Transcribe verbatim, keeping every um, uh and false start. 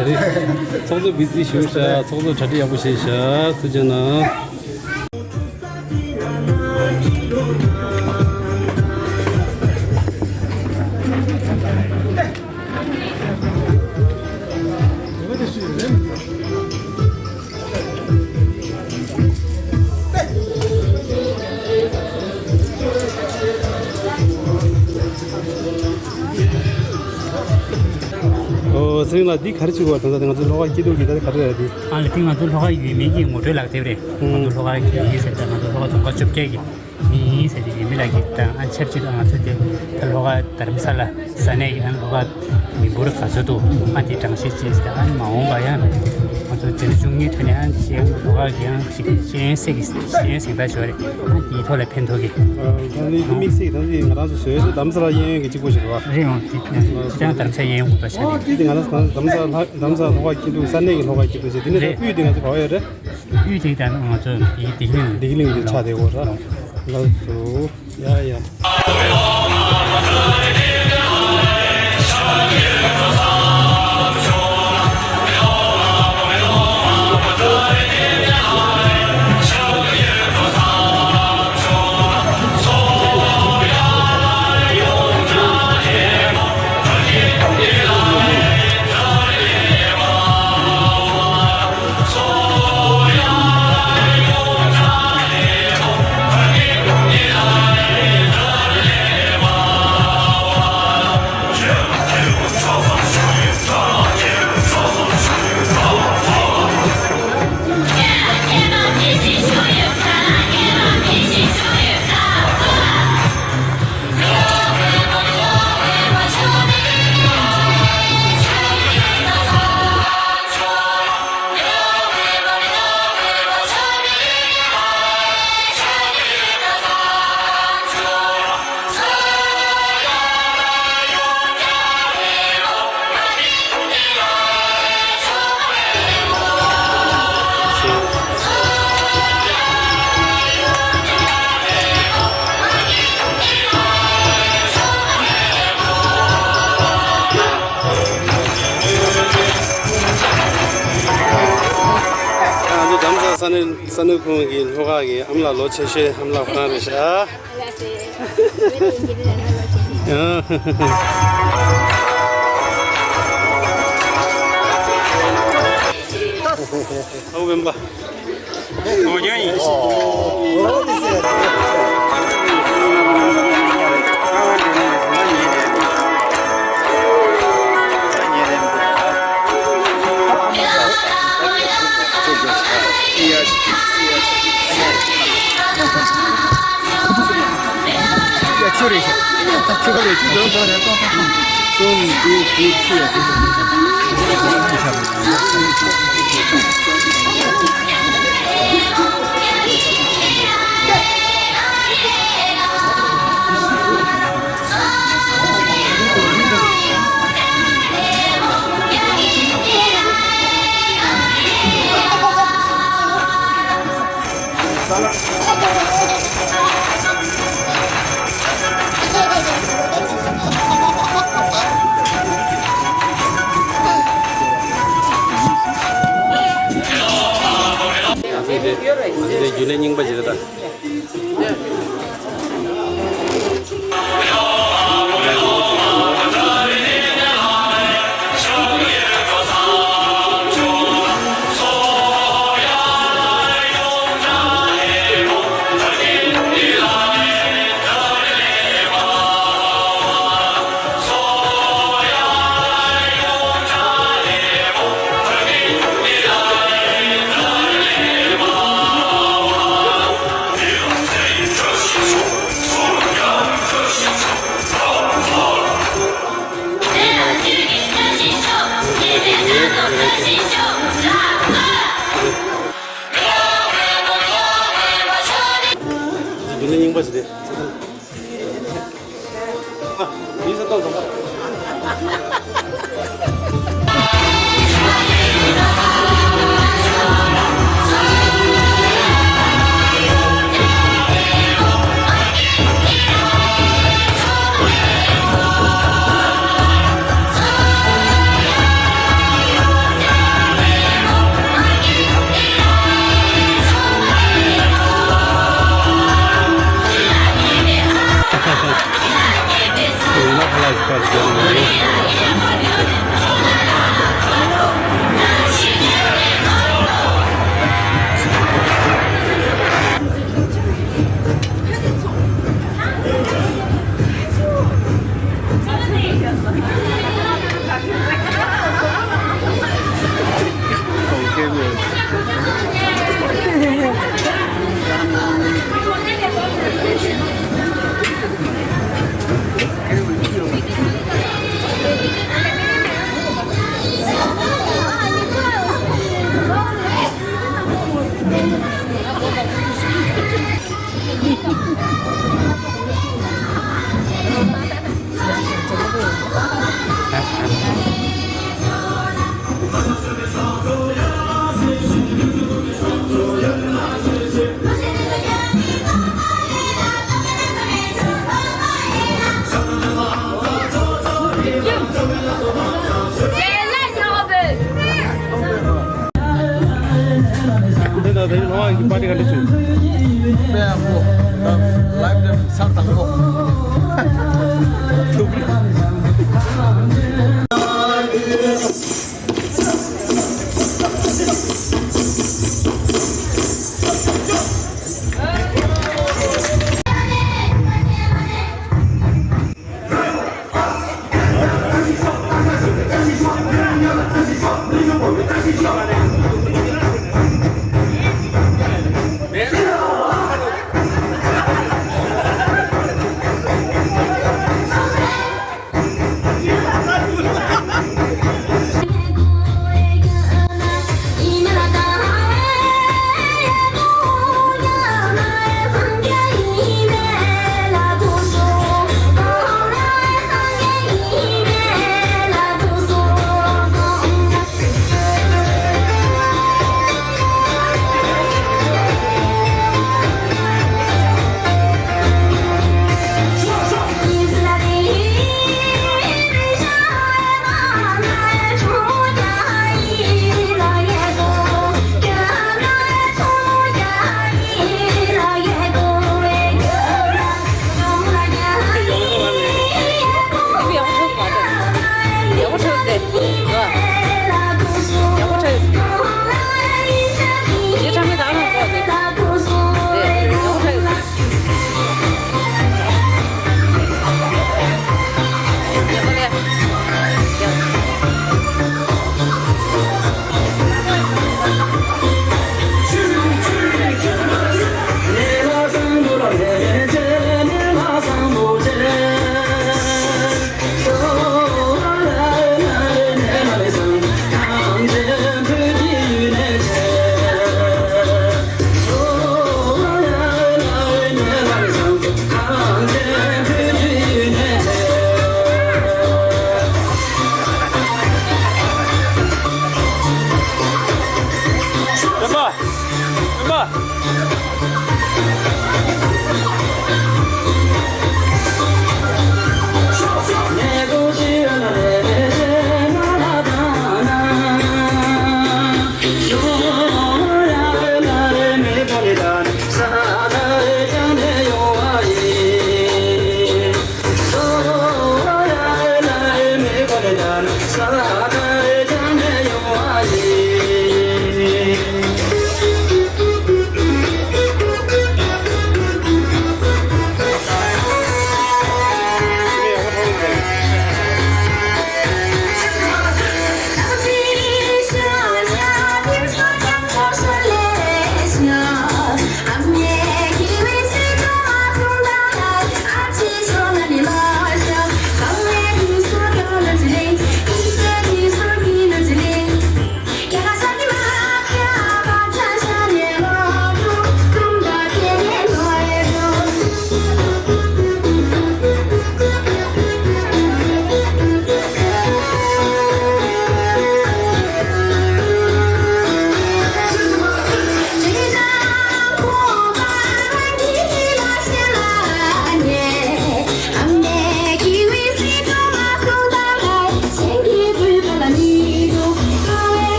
ཚོགས་གཙོ་བི་ཛི་ཞུ་ཤག་ཚོགས་གཙོ་གྲ་སྒྲིག་ཡག་པོ་བྱས་ཤག་ཐུགས་རྗེ་གནང་། ཨོ། ཚེ་རིང་ལགས། འདི་ག་རེ་བྱེད་དགོས་པ། དེང་སང་དེ་ང་ཚོ་ལྷོ་ཁ་སྐྱིད་སྡུག་གི་ད་ག་རེ་རེད་འདི། ཨ་ལ། འདི་ང་ཚོ་ལྷོ་ཁ་ཡུལ་མི་གི་ངོ་སྤྲོད་ལག་དེབ་རེད། ང་ཚོ་ལྷོ་ཁ་ཡུལ་ཡིན་ཟེར་ཏེ། ང་ཚོ་ལྷོ་ཁ་རྫོང་ཁག་བཅོ་བརྒྱད་ཀྱི་མི་ཡིན་ཟེར་ཏེ། ཡུལ་མི་ལག་གི་དང་ཨ་ཆབ་སྲིད་ང་ཚོ་དེ་ད་ལྷོ་ཁ་དྷ་རམ་ས་ལ་ས་གནས་ཀྱི་ཨ་ལྷོ་ཁ་མི་འབོར་ག་ཚོད་འདུག་ཨ་འདི་གྲངས་བཤེར་བྱས་ཟེར། ཨ་མ་འོངས་པ་ཡང་ང་ཚོ་འཛིན་གྲྭ་བཅུ་གཉིས་ཐོན་ནས་ཨ་ཅེ་ཡང་ལྷོ་ཁ་གི་ཡང་ཞིག་ཤེས་ཡོན་གཟེངས་ཀྱི་ཤེས་ཡོན་གཟེངས་རྟགས་ཞུ་བ་རེད། ཨ་འདིའི་ཐོག་ལ་ཕན་ཐོགས་ཀྱི། ད་ནི་དམིགས་བསལ་གྱི་ད་ནི་ང་རང་ཚོ་བཟོས་ཏེ་རྡ་རམ་ས་ལ་གཡས་གཡོན་གྱི་གཅིག་པོ་ཞིག་རེད་བ། རེད། འོང་དེ་དེ་ཡང་རྡ་རམ་ས་གཡས་གཡོན་འོག་ཏུ་ཆགས་ནས། དེ་ང་རང་ཚོ་རྡ་རམ་ས་ལྷ་རྡ་རམ་ས་ལྷོ་ཁ་སྐྱིད་སྡུག་ས་གནས་ཀྱི་ལྷོ་ཁ་སྐྱིད་སྡུག་ཟེར། དེ་ནས་ད་རེད། དབུས་དེ་ང་ཚོ་ག་བ་ཡོད་རེད། དབུས་དེ་ད་ང་ཚོ་དེ་བདེ་སྐྱིད་གླིང་། བདེ་སྐྱིད་གླིང་གི་ཆགས་བསྡད་ཡོད་རེད། ལགས་སོ། ཡ་ཡ། ང་ཚོ་རྡ་རམ་ས་ལ་ས་གནས། ས་གནས་ཁོངས་ཀྱི་ལྷོ་ཁ་གི་ཨ་མ་ལགས་ལོ་ཆེ་ཤོས་ཨ་མ་ལགས་ཁོ་རང་རེད་ཤག་ཨ་ཁུ་སྤེན་པ། ཨོ་རྒྱན་ཡིན། ཡ། ཁྱོད་རེད་ཤག་ཁྱོད་རེད། ཁྱོད་རེད། ཁྱོད་རེད། ཁྱོད་རེད། ང་ཚོ་འདི། ང་ཚོ་འདི་རྒྱུན་ལས་རྙིང་པ་ཞིག་རེད་ད། རྒྱུན་ལས་རྙིང་པ་ཞིག་རེད།